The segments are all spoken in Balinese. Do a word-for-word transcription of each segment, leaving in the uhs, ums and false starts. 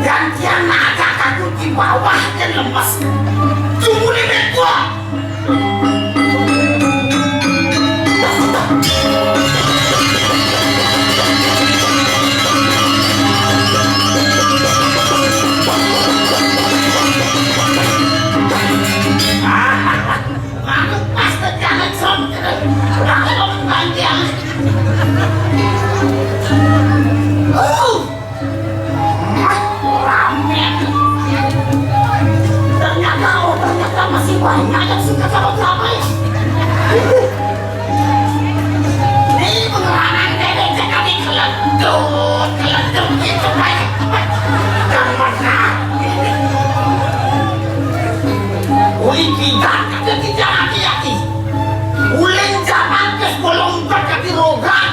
Gantian aja aku di bawah dan lemes. Cuma ini kuat. Aku pasti jangan sampai. Aku pasti jangan. Oh. Ramen. Ternyata, oh, ternyata masih banyak yang suka sama drama ya. Ini pengerangan bebek kami keledut, keledut gitu, Pak. Yang mana? Uli tidak ada tidak hati-hati. Ulin zaman kes bolong empat kaki rogan.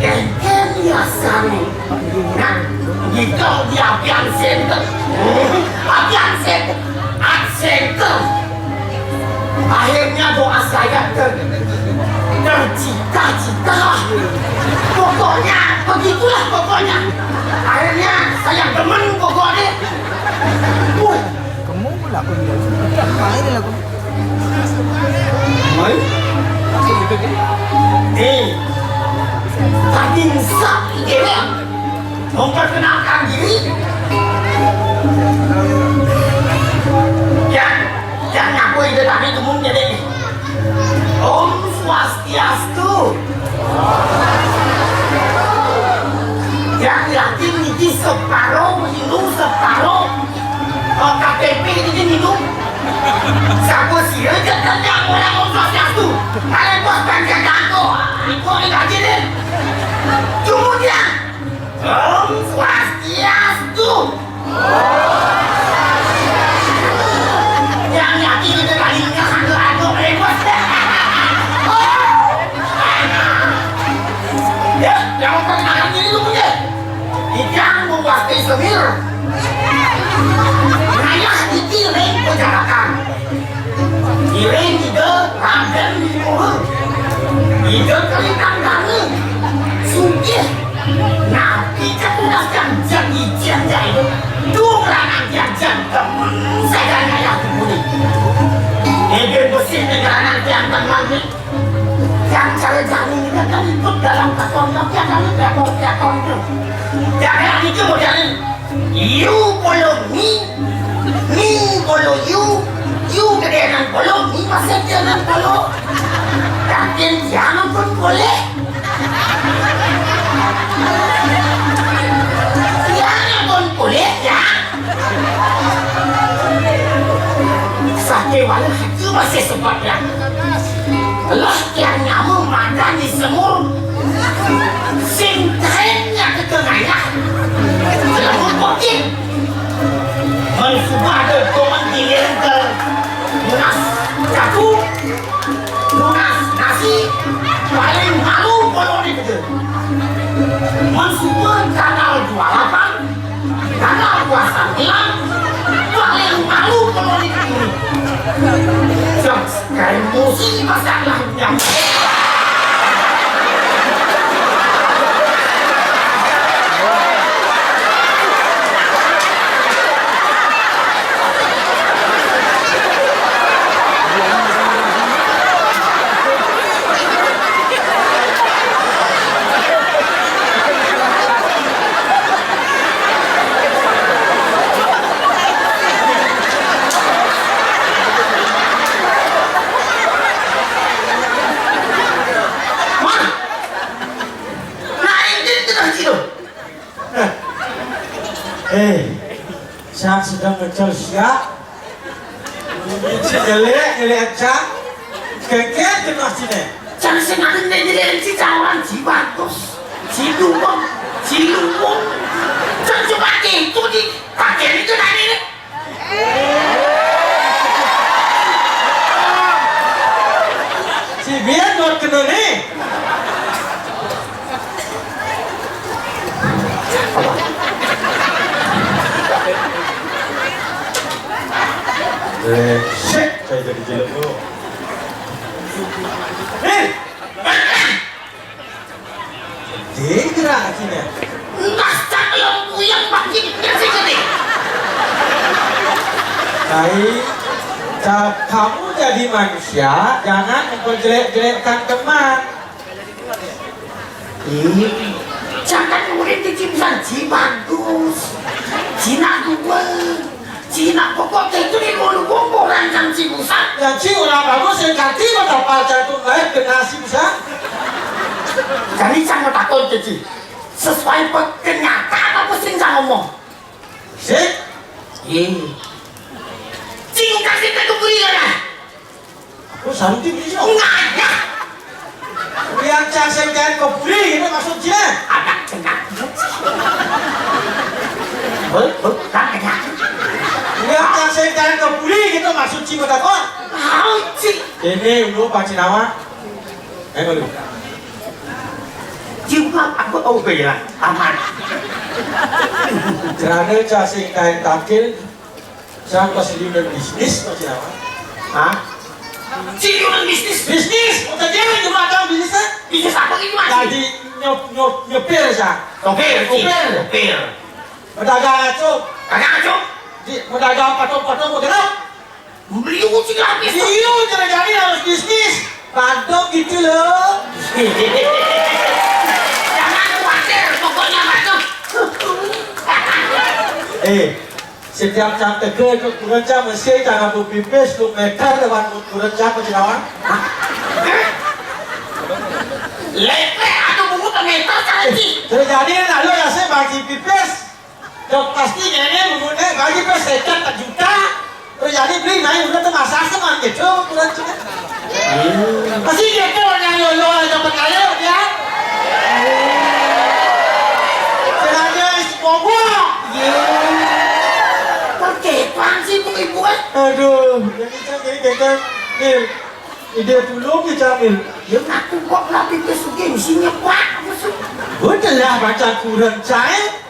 Kenten ya sami. Nah, gitu di apian center. Apian center. At center. Akhirnya doa saya ter tercita-cita. Pokoknya begitulah pokoknya. Akhirnya saya demen pokoknya. Wah, kamu lakuin dia. Main dia lakuin. Mai? Eh, tadi nsak dia. Memperkenalkan diri. Yang, yang ngaku itu tadi tuh mungkin ini. Om Swastiastu. Yang yakin ini separuh, minum separuh. Oh, K T P ini minum. Siapa sih ya, jangan yang orang Om Swastiastu. Kalian bos pengen jago. Aku ini aja deh. Kemudian, Om Swastiastu. Yang yakin itu kalinya satu-satu, eh, bos. Ya, yang pertama ini dulu ya. Ikan membuat semir. Ngayah iki ring pejarakan. Iring ide Raden Wibowo. Ide kelintang dana. Sugih. Napi ketunas kang jang ijen jai. Duh, lanang jang jang temen saja ngayah dibuni. Ide besi ning lanang jang temen. Yang cara jani ini kan ikut dalam kakon, tapi yang kami kakon, kakon itu. Yang kayak itu modelin. You follow me, me follow you, you ke dia nang follow, me masih dia nang follow. Yakin dia nang pun boleh. Dia nang pun boleh, ya. Sate walau hati masih sempat, ya. Lah, yang nyamuk makan di semur. Sing kainnya ke tengahnya. Lemut kokin. Mensuba ada doang di lengkel. Munas jagung. Munas nasi. Paling malu kalau di kecil. Mensuba tanggal dua puluh delapan. Karena puasa hilang, paling malu kalau di sini. Jam sekali musim masalah yang Nah, ini kita kasih loh. Eh, saya sedang ngejar siap. Si elek, elek aja. Kengkeng tengah sini. Jangan sengaja nih, jadi si cawan, si bagus, si luwung, si luwung. Jangan cuma itu di bagian itu tadi nih. Si biar buat kena nih. Eh, shit, saya jadi jelek dulu. Eh, dia gerak sini. Mas Baik, ca-, kamu jadi manusia, jangan memperjelek-jelekkan teman. Ih, jangan murid di Cina, ci bagus. Cina dua. Cina pokok itu di bolu bongko rancang ci busan. Yang ci orang bagus, yang ganti mata palca itu naik ke nasi busan. Jadi, saya mau takon ke ci. Sesuai pe-, kenyataan apa sing saya ngomong? Sik. Ih. Cing kasih ke kuburan lah. Aku santi bisa. Enggak ada. Yang cang sing kain kebuli, ini maksudnya. Ada kena. Bel, bel, kan kena. Yang cang sing kain kebuli, gitu maksud ci mau takon. Tahu, ci. Ini lu paci nama. Eh, balik. Cuma aku, oh, iya, aman. Kerana ca sing kain takil, siapa sih udah bisnis, apa sih, apa? Hah? Sih udah bisnis. Bisnis, udah dia yang cuma tahu bisnis, eh? Bisnis apa gitu, Mas? Jadi nyop-, nyop-, nyopir, sa. Sopir, ci. Sopir. Sopir. Pedagang acuk. Pedagang acuk. Di, pedagang patung-patung, begitu. Beli uci lapis. Iya, jadi harus bisnis. Bantu gitu loh. Jangan khawatir, pokoknya bantu. Eh, setiap cang teke itu kurang cang mesti cang ambil pipis lu meter depan kurang cang ke Cinawan. Lepe atau bungut meter cang sih. Terjadi lalu ya saya bagi pipis. Dok pasti ngene, ngene, bagi pas seket juta. Terus jadi beli naik udah tuh masak teman gitu, kurang cuma. Pasti gitu yang yo yo aja percaya ya. Sengaja is bobo. Pakai pang sih tuh ibu eh. Aduh, jadi saya jadi gagal. Nih, ide dulu kita ambil. Ya aku kok lah pipis sugih, isinya kuat, apa sih? Betul lah, baca kurang cai.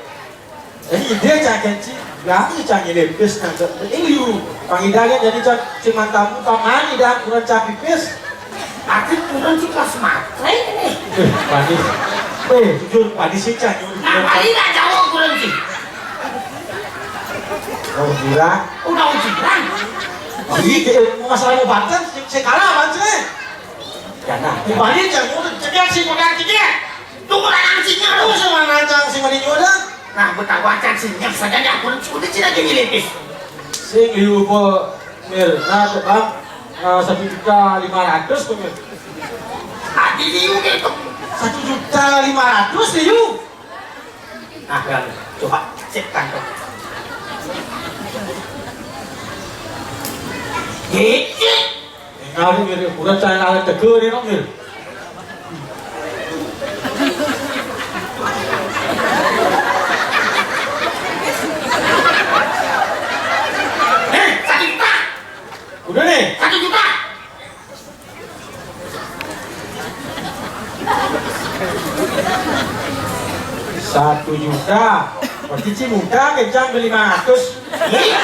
Eh, ide cakap cik, berani cak ngilim pis nang cak. Ini liu, pang ida kan jadi cak, cik mantamu, pang mani dah, kurang cak pipis. Aku kurang cik pas matre ini. Eh, panis. Eh, jujur, panis sih cak nyuri. Nah, paling nak jawab kurang cik. Oh, jurang. Udah ujian. Jadi, eh, masalah mau banten, saya kalah banten. Ya, nah. Dibanding cak, mau cek sih, mau cek ya. Tunggu lah, anjingnya, lu. Lu sama rancang si Mari Nyoda. Nah, gua tahu acan sih, nyam saja nya pun sudah cina gini lipis. Sing liu po mil, nah, coba, eh, satu juta lima ratus po mil. Tadi liu gitu. Satu juta lima ratus liu. Nah, kan, coba cek tangkap. Gigi. Kali mirip kurang saya kali tegur ini, Mir. Eh, satu juta. Udah nih. Satu juta. Satu juta. Berarti ci muda kencang beli lima ratus. Ih.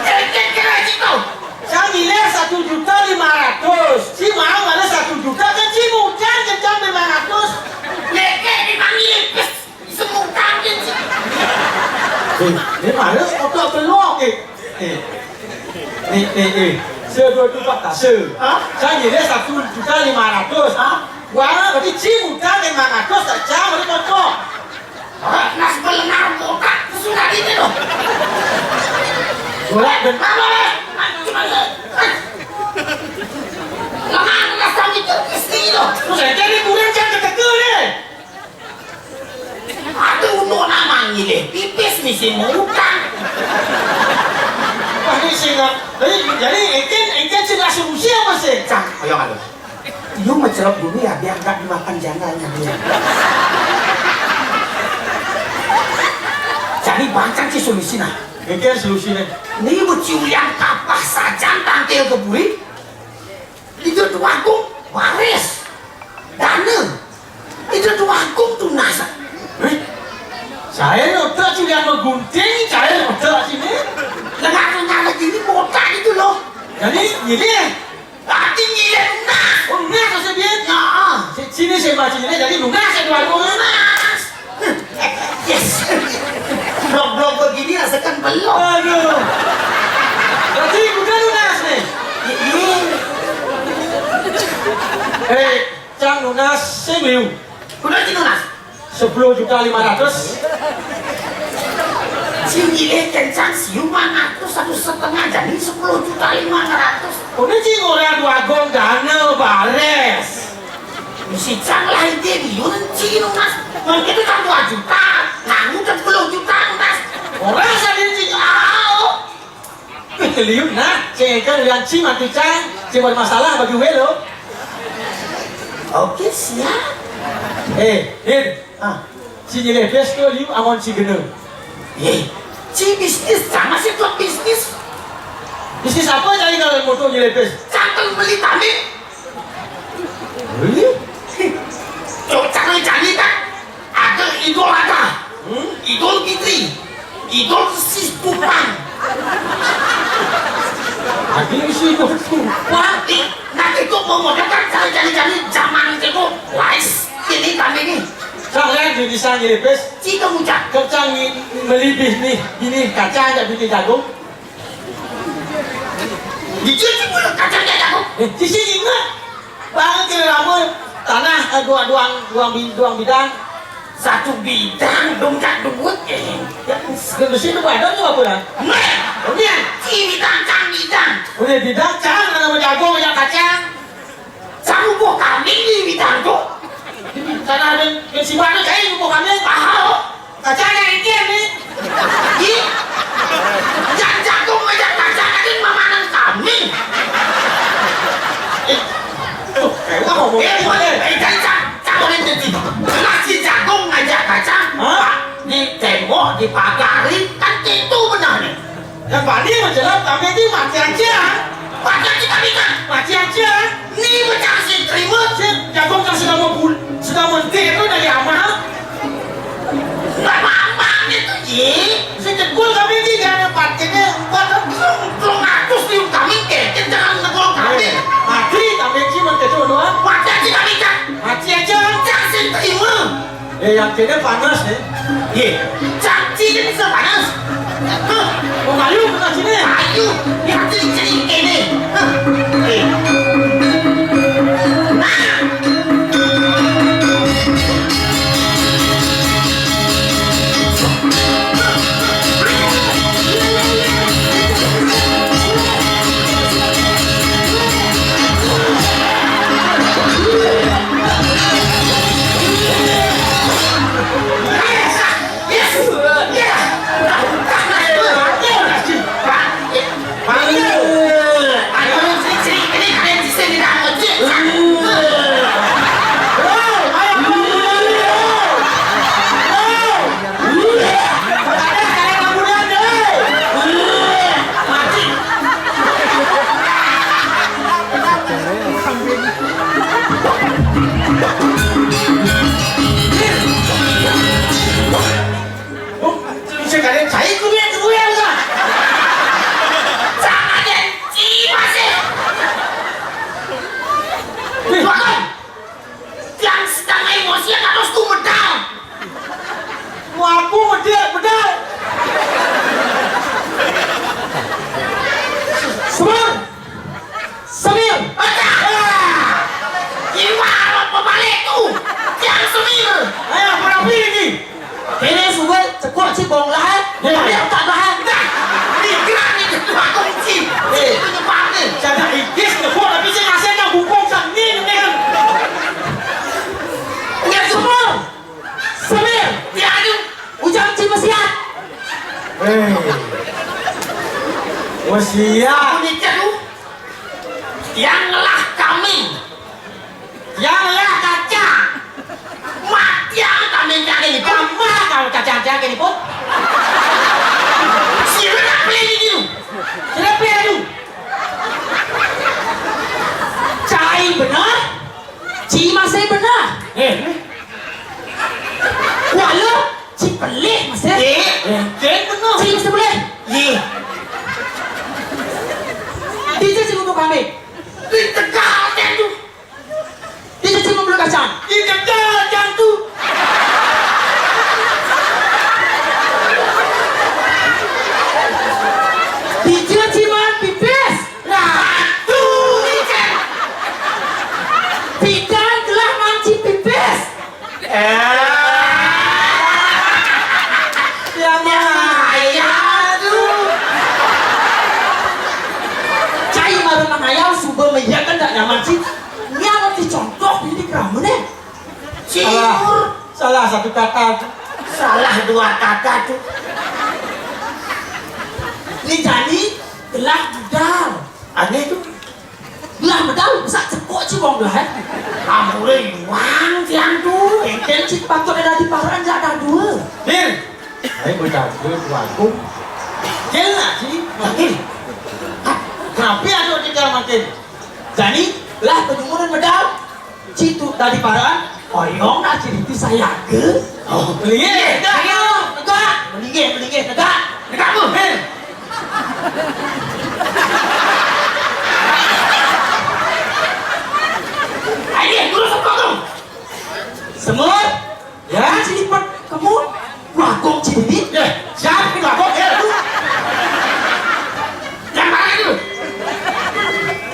Cek, cek, cek, cek, tuh. Saya nilai satu juta lima ratus. Ci mau ada satu juta, kan ci muda kencang lima ratus. Leke dipanggil, pes. Semua kaget sih. Eh, ini mana otak belok, eh? Eh. Nih, nih, nih. Sedua dua tak se. Hah? Saya nilai satu juta lima ratus. Hah? Wah, berarti ci muda lima ratus tak jam, berarti cocok. Ah, nas belengar botak, sudah ini loh. Boleh, benar, boleh. Lemah, nas kami ke istri loh. Terus saya jadi kurang, jangan ketekel, eh. Aduh, untuk nama ngilih pipis mesti mau utang. Wah, ini sih, Kak. Jadi, jadi, engken, engken sudah solusi apa sih? Cang, ayo, ayo. Lu mencelok dulu ya, biar nggak dimakan jangannya dia. Jadi, bancang sih solusi, nah. Engken solusi, nih. Ini buci ulian kapah sajan tangkil ke buri. Itu tuaku waris. Dana. Itu tuaku tunas. Eh? Saya otak sudah menggunting, saya otak sini. Lengan-lengan lagi ini botak itu loh. Jadi, ini. Tadi nilai lunas. Oh, lunas maksud dia? Ya. Si-, sini saya baca ini, jadi lunas saya tuaku. Lunas. Yes. Blok-blok begini rasakan Belum. Aduh. Berarti udah lunas nih. Iya. Eh, cang lunas sing liu. Udah sing lunas. Sepuluh juta lima ratus. Sing nyilih kencang siu mangatus satu setengah, jadi sepuluh juta lima ratus. Udah sing orang dua gong dana bares. Si cang lah ide liu sing lunas. Mungkin itu kan dua juta, nanggung sepuluh juta lunas. Orang sadin sing au. Liu nah, cengkan lian ci mati cang, ci bermasalah bagi gue lo. Oke, siap. Eh, Din. Ah, ci nyelebes tuh liu angon ci geneng. Ye, ci bisnis sama sih tuh bisnis. Bisnis apa tadi kalau motor nyelebes? Cangkel beli tamik. Wih. Cok cari-cari kan? Ada idol ada. Hmm? Idol Fitri. Idol si Kupang. Ada si Kupang. Wah, nanti kok mau modal kan cari-cari zaman itu. Lais, ini kami nih. Sang ya, di sana nyelebes. Cika mucak. Kacang ni melibih nih, ini kacang aja bikin jagung. Dijil sih mulut kacang aja jagung. Eh, sisi ingat. Bang, kira lama tanah, eh, dua, duang, duang, bi-, duang bidang. Satu bidang, dongkak duit, eh. Ya, besi itu badan tuh apa, Bang? Nah, ini, si bidang, cang bidang. Udah bidang, cang, ada mau jago, banyak kacang. Satu buah kambing di bidang tuh. Sana ada, yang si mana, saya buah kambing. Tahu. Kacang yang ini, ini. Ih. Jangan jago ngajak kacang, ada mamanan kambing. Eh, tuh, eh, wah, ngomong Eh, gimana? Eh, jangan, jangan, jangan, jangan. Lah, si jago ngajak kacang, Hah? Pak, di tembok, dipagari, kan itu benar nih. Yang bani menjelat, tapi itu mati aja. Mati aja, tapi kan. Mati aja. Ni macam si terima. Si jago kan sudah mau bul-, sudah menteri itu dari amal. Nggak apa-apa gitu, Ji. Si jegul kami ini jangan patiknya empat ratus, empat ratus ribu kami kecil, jangan negul kami. Eh, mati kami sih, mati cuma doang. Mati aja kami, Cak. Mati aja. Cak, si terima. Eh, yang kena panas, eh. Ye, Cak, si ini bisa panas. Hah, mau kayu kena sini? Kayu, yang si ini. Hah, eh. Bisa kalian cari kuliah dulu ya, Bang? Jangan janji masih. Nih, Bang. Yang sedang emosi yang harus tuh medal. Mau aku medal, medal. Semua. Semir. Pecah. Ini mah pebalik tuh. Yang semir. Ayo, apa rapi ini? Ini suwe cekuk cik bong lah, eh. Ya, ya. Tapi tak lah, eh. Dah. Ini gerak nih, ketua kunci. Eh. Itu nyepak nih. Saya dah ikis, nyebut, tapi saya masih ada hukum sang ni, ni kan. Nggak semua. Semir. Dia aja. Ujang cik mesiat. Eh. Mesiat. Aku nikah tuh. Yang ngelah kambing. Yang ngelah kacang. Mati yang kambing cak ini pun. Mama kalau kacang cak ini pun. Sila nak beli ini dulu. Sila beli dulu. Cai benar. Ci masih benar. Eh. Kuala, ci pelih masih. Eh. Eh, cek benar. Ci masih pelih. Ye. Di sini sibuk kami. Di tegal tu. Di sini sibuk belum kacang. Di tegal tu. Ini anak dicontoh ini keramun, eh. Salah. Salah satu kata. Salah dua kata tuh. Ini jani gelah budal. Aneh tuh. Gelah budal, bisa cekok sih wong gelah, eh. Amure iwang tiang tuh. Kéngkén sih patut ada di paran, jak ada dua. Dir. Ayo bocah gue, aku. Jelas sih, makin. Tapi aku tidak makin. Jani, lah penyumunan medal. Citu tadi paraan, oyong nak cerita saya ke. Oh, beli. Tegak, tegak. Beli, beli, tegak. Tegak tuh, hei. Ayo, terus apa tuh? Semut. Ya, sini, Pak. Kamu lakukan sini. Ya, siapa yang lakukan? Ya, lu. Yang mana itu?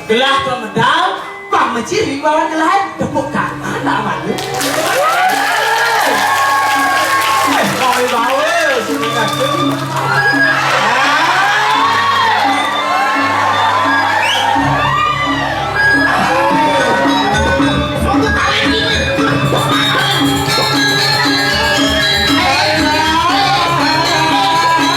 Gelah pemedal, Bang Meciri bawa gelah, tepuk tangan, tak malu. Eh, kau bawa, sini, Pak.